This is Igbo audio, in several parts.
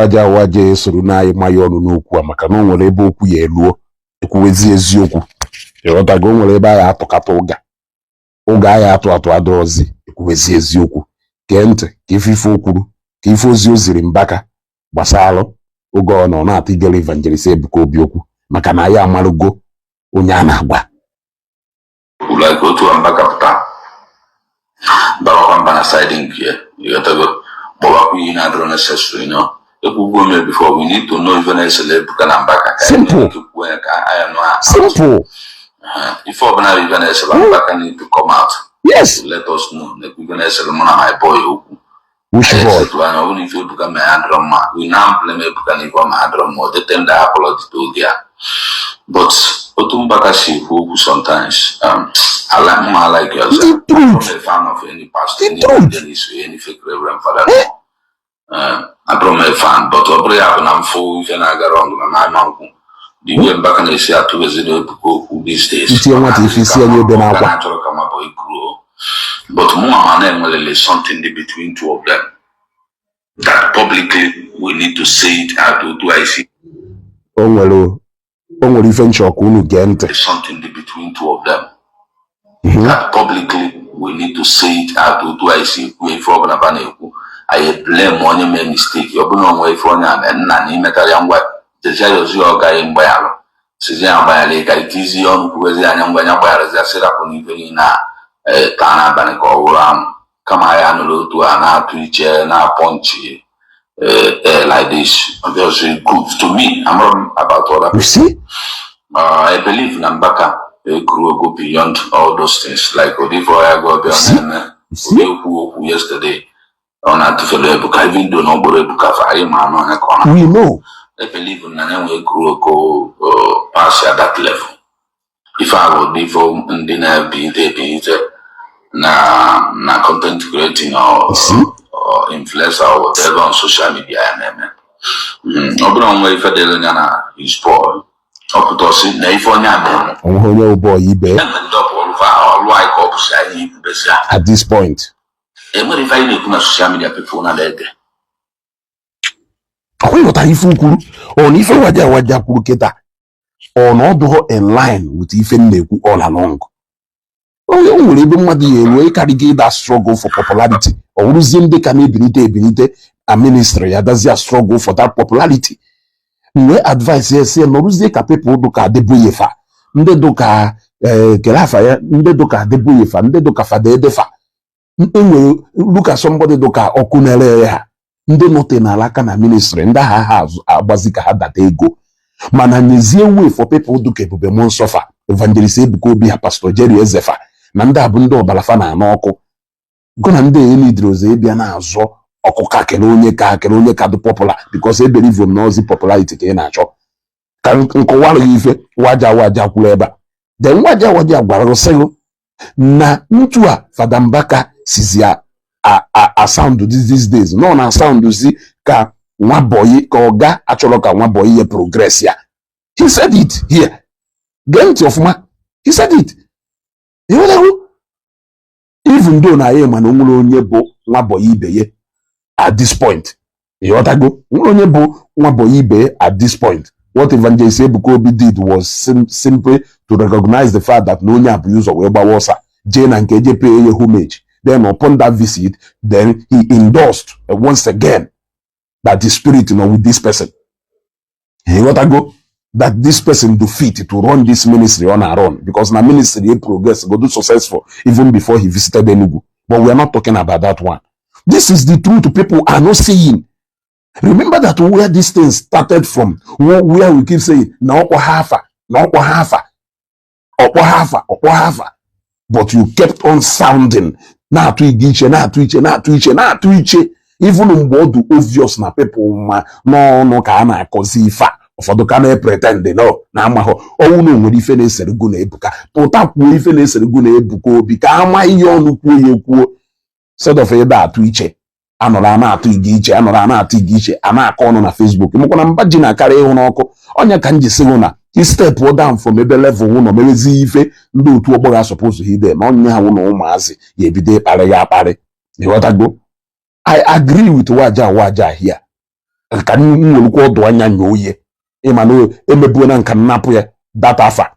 Waja waja esoro na anyị maya ọnụ n'okwu a, maka na o nwere ebe okwu ya eluo, ekwuwezi eziokwu. Ịghọtago? O nwere ebe anyị atụkata ụga, ụga anyị atụ atụ adọrọzi, ekwuwezi eziokwu. Gee ntị ka ife ife o kwuru, ka ife ozi o ziri Mbaka gbasalụ oge ọ nọ na-atụ igere Evangelist Ebuka Obi okwu, maka na anyị amarụgo onye a na-agwa. Like otu a Mbaka pụta barakwa mba na side nke ya, ịghọtago, kpọbakwa ihe na-adịrọ necessary. Ekwugo m ya before, we need to know ife na-esele Ebuka na Mbaka ka anyị Simple. nwee ike kwuo ya ka anyị nụ ha. Simple. Ife ọbụla bụ ife na-esele Mbaka need to come out to let us know na ife na-esele mụ na my boy okwu. Which anyị boy? esetụ anya, ọ bụrụ ife Ebuka mee adịrọ mma, we now blame Ebuka na ife ọma adịrọ mma, o dete ndị apology to oge a. But otu Mbaka si ekwu okwu sometimes, I like mma, I like yourself. The I'm truth. not a fan of any pastor, The any truth. evangelist or any fake reverend father, no. Abụrụ m a fan, but ọ bụrụ ya bụ na mfụ ife na-aga wrong na na-ama nkwụ, the way Mbaka na-esi atụgheziri Ebuka okwu these days, Itinye nwata ife isi anya ebe n'akwa. ọ na-achọrọ ka nwa boy grow, but mụ ama na-enwerele something dị between two of them that publicly we need to say it out otu anyị si. O nwere ife nchọ ka unu gee ntị. Something dị between two of them that publicly we need to say it out otu anyị si ekwu. Ife ọbụla ba na-ekwu, anyị blame onye mee mistake, ọ bụla onwe ife onye a mee nna na imetara ya ngwa jezie ya ozi, ọ gaghị mgbaghalụ, sizi ya mgbaghara ka itizi ọnụ kwuwezi anya ngwa ya gbagharazi ya, sịrapụ n'ife niile a taa n'abalị ka ọ wụrụ anwụ, kama anyị anụrụ otu a na-atụ iche na-apọ nchi like this. Obviously good to me, I'm not about other. You see? I believe na Mbaka grew go beyond all those things. Like Odivo ya go You see? bịa You see? ụdị okwu okwu yesterday, ọ na-atụfere Ebuka, even though na ọ gboro Ebuka fa, anyị ma anụ anya ka ọ na We know. I believe na ya nwee grow go pass at that level. Ife ahụ ụdị ife ndị na-ebilite ebilite na content creating or, You see? or influencer or whatever on social media ya na-eme. Ọ bụrụ na onwe ife dịrị ya na his boy, ọ pụta ọsị na ife onye a na-eme. Onweghị onye bụ boy ibe. Enwere ndị ọbụ ọrụ fa, ọrụ anyị ka ọ bụsị anyị ikwubesi ha. At this point. Enwere ife anyị na-ekwu na social media, people na ege. Ọkwa ịghọtara ife o kwuru? Ọ na ife waja waja kwuru kịta, ọ na ọ dụghọ in line with ife m na-ekwu all along. Onye o nwere ebe mmadụ ya eruo ịkarịgo ịda struggle for popularity, ọ wụrụzie ndị ka na-ebilite ebilite a ministry ya dazie struggle for that popularity. Mgbe advice ya si nọrụzie ka people dụka Adeboye fa, ndị dụka kele afa ya, ndị dụka Adeboye fa, ndị dụka Fada Edefa, enwere look at somebody dụka ọkụ na-ere ere ha, ndị nọte n'ala aka na ministry, ndị agha ha agbazi ka ha data ego, mana nyezie way for people dụka Ebube Muonso fa, Evangelist Ebuka Obi ha, Pastor Jerry Ezefa na ndị a bụ ndị ọbara fa na-anụ ọkụ gụ na ndị enidiri ozo ịbịa na-azọ ọkụ ka kere onye ka kere onye ka dị popular, because ebelieve m na ozi popularity ka ị na-achọ ka nkọwara gị. Ife waja waja kwuru ebe a, then waja waja gwara gị sị gị na ntu a Fada Mbaka sizi a sound these days nọ na sound si ka nwa boy, ka ọga achọrọ ka nwa boy ya progress ya. He said it here. Gee ntị ọfụma, he said it. Ịghọtago? Even though na ya ma na o nwere onye bụ nwa boy ibe ya at this point, ịghọtago, nwere onye bụ nwa boy ibe ya at this point. What Evangelist Ebuka Obi did was simply to recognize the fact that na onye a bụ ụzọ wee gbawa ọsọ jee na nke eje pay ya homage. Then upon that visit, then he endorsed once again that the spirit with this person. Ịghọtago, that this person do fit to run this ministry on our own, because na ministry dey progress go do successful even before he visited Enugu. But we are not talking about that one. This is the truth people are not seeing. Remember that where this thing started from, where we keep saying na ọkpọ ha afa, na ọkpọ ha afa, ọkpọ ha afa, ọkpọ ha afa, but you kept on sounding, na-atụ iche, na-atụ iche, na-atụ iche, na-atụ iche, even mgbe ọ dị obvious na people ma n'ọnụ ka a na-akọzi ife a. Ụfọdụ ka na-pretend no na amahọ ọnwụ na onwere ife na-esere go na Ebuka. Pụta kwuo ife na-esere go na Ebuka Obi, ka ama ihe ọnụ kwuo ya ekwuo, instead of ebe atụ iche anọrọ a na-atụ ige iche, anọrọ a na-atụ ige iche, a na-akọ ọnụ na Facebook. Mụkwa na mba ji na-akarị ịhụ n'ọkụ ọnya ka m ji sị hụ na step down from ebe level wụ nọ mewezi ife ndị otu ọgbọ ga-asọpụzụ ha ide na onye ha wụ na ụmụazị ya ebido ịkparị ya akparị. Ịghọtago? I agree with waja waja here. Ka m welukwa ọdụ anya nyoo ihe ịma na emebuo na nka nnapụ ya data afa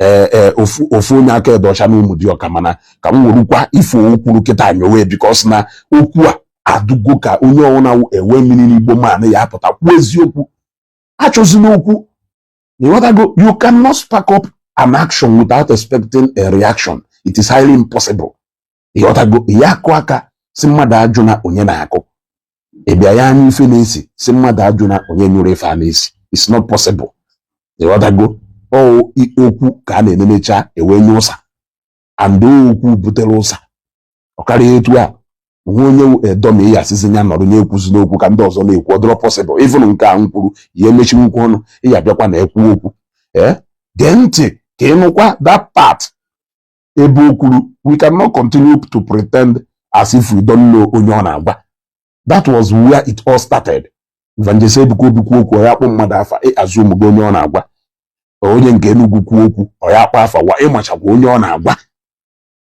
ee ofu ofu onye aka ede ọcha na Ụmụdịọka, mana ka m werukwa ife okwuru kịta nyowe, because na okwu a adụgo ka onye ọwụna ewe mmiri n'Igbo man ya apụta kwuo eziokwu. Achọzina okwu, ịghọtago? You cannot spark up an action without expecting a reaction. It is highly impossible, ịghọtago? Ya akụ aka si mmadụ ajụ na onye na-akụ, ị bịa ya anya ife na-esi si mmadụ ajụ na onye nyụrụ ife a na-esi. It's not possible, ịghọtago? Ọ okwu ka a na-enenecha ewe nye ụsa, and okwu butere ụsa. Ọ karịa etu a onwe onye edom ya asịzi ya nọrọ nye ekwuzi n'okwu ka ndị ọzọ na-ekwu. Ọ dịrọ possible. Even nke a m kwuru ya emechiwukwu ọnụ, ị ya bịakwa na ekwu okwu. Ee, gee ntị ka ị nụkwa that part ebe o kwuru, "We cannot continue to pretend as if we don't know onye ọ na-agwa." That was where it all started. Evangelist Ebuka Obi kwuo okwu, ọ ya akpọ mmadụ afa, ị assume gị onye ọ na-agwa. Onye nke Enugu kwuo okwu, ọ ya akpọ afa wa, ịmachakwa onye ọ na-agwa.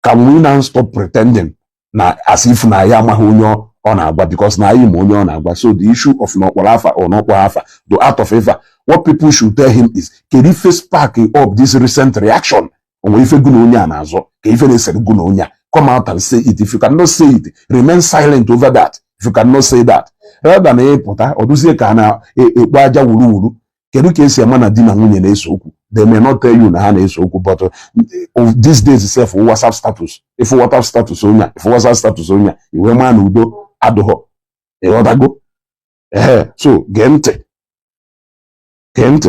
Can we now stop pretending na as if na ya amaghị onye ọ na-agwa? Because na anyị ma onye ọ na-agwa. So the issue of na ọkpọrọ afa or na ọkpọrọ afa, the out of ife, what people should tell him is, kedu ife spark up this recent reaction? Onwe ife gụ na onye a na-azọ ka ife na-esere gụ na onye a? Come out and say it. If you cannot say it, remain silent over that. If you cannot say that, rather than ịpụta ọ dụzie ka a na-ekpo aja wuru wuru. Kedu ka esi ama na di na nwunye na-ese okwu? They may not tell you na ha na-ese okwu, but these days sef, WhatsApp status, if WhatsApp status onye a, if WhatsApp status onye a, iwe maa na udo adụghọ, ịghọtago? Ee, so gee ntị, gee ntị.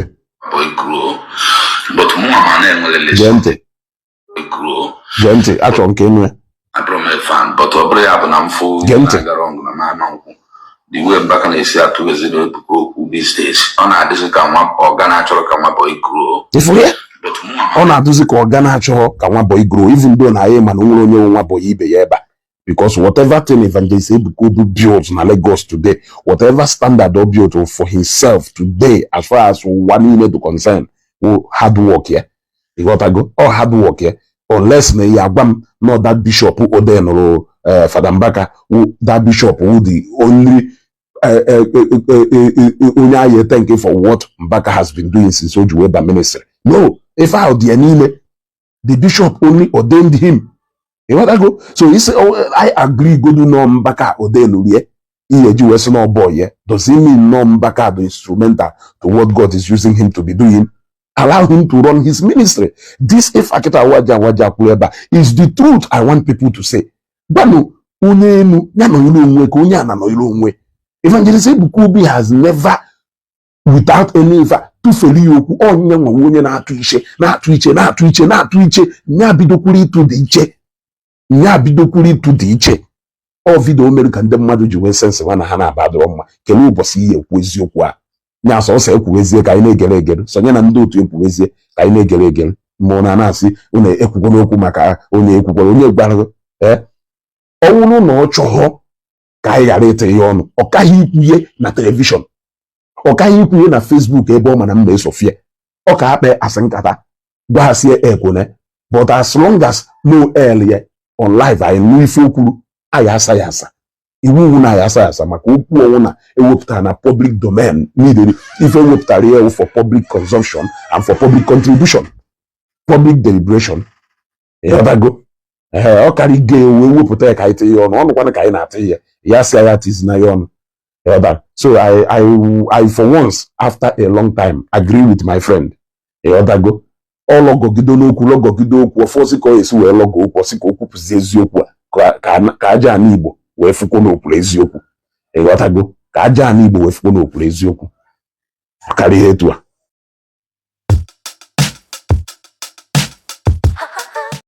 Boy grow, but mụ ma na-enwere Gee ntị. Grow. Gee ntị, achọrọ m ka ịnụ ya. Abụrụ m a fan, but ọ bụrụ ya bụ na mfụ Gee ntị. na-agara ọgụ na mama nkwụ, the way Mbaka na-esi atụgheziri Ebuka okwu these days, ọ na-adịzi ka nwa ọga na-achọrọ ka nwa boy grow. Ịfụrụ ya? But mụ ma Ọ na-adụzi ka ọga na-achọghọ ka nwa boy grow, even though na anyị mana o nwere onye nwe nwa boy ibe ya ebe a, because whatever thing Evangelist Ebuka Obi built na Lagos today, whatever standard o built for himself today, as far as ụwa niile dị concern, wụ hard work ya, ịghọtago? Ọ hard work ya, unless na ya agwa m na that bishop ode nụrụ Fada Mbaka wụ that bishop wụ the only onye anyị thank for what Mbaka has been doing since o ji wee ba ministry. No, ife ahụ dị ya n'ime. The bishop only ordained him, ịghọtago? So isi I agree godu nọ Mbaka ordain rie ihe ji wee sị na ọbọ ya, does it mean nọ Mbaka dị instrumental to what God is using him to be doing? Allow him to run his ministry. This if akịta waja waja kwuru ebe a is the truth I want people to say. Gwanụ onye enu ya nọnyere onwe ka onye a na nọnyere onwe. Evangelist Ebuka Obi has never, without any ife tụfere ya okwu. Onye nwe onye na-atụ iche, na-atụ iche, na-atụ iche, na-atụ iche, nya bidokwuru ịtụ dị iche, nya bidokwuru ịtụ dị iche. Ọ video mere ka ndị mmadụ ji nwee sense nwa na ha na-aba adịrọ mma. Kelee ụbọchị ihe ekwu eziokwu a nya sọsọ ekwuwezie ka anyị na-egere egere, sonye na ndị otu ekwuwezie ka anyị na-egere egere. Ma na na-asị unu ekwukwala okwu maka onye ekwukwala onye gwara. Ee, ọ wụrụ na ọ chọghọ ka anyị ghara ịtụ ya ọnụ, ọ kaghị ikwuye na television, ọ kaghị ikwuye na Facebook ebe ọ ma na mma esofie. Ọ ka akpa asị nkata gwa ha sie ekwune, but as long as no air ya on live, anyị nụ ife o kwuru, anyị asa ya asa. Iwu iwu na anyị asa ya asa maka okwu ọnwụ na ewepụtara na public domain niile. Ife ewepụtara ya for public consumption and for public contribution, public deliberation, ịghọtago? Ee, ọ karị ga ewe wepụta ya ka anyị tinye ya ọnụ ọnụkwana ka anyị na-atụ ya ya sị ya tizina ya ọnụ, ịghọta? So I for once after a long time agree with my friend, ịghọtago? Ọ lọgọgido n'okwu, lọgọgido okwu ọfọsị ka ọ esi wee lọgọ okwu, ọsị ka o kwupụzi eziokwu a ka aja ana Igbo wee fụkwo n'okwuru eziokwu, ịghọtago? Ka aja ana Igbo wee fụkwo n'okwuru eziokwu. Ọ karịa etu a.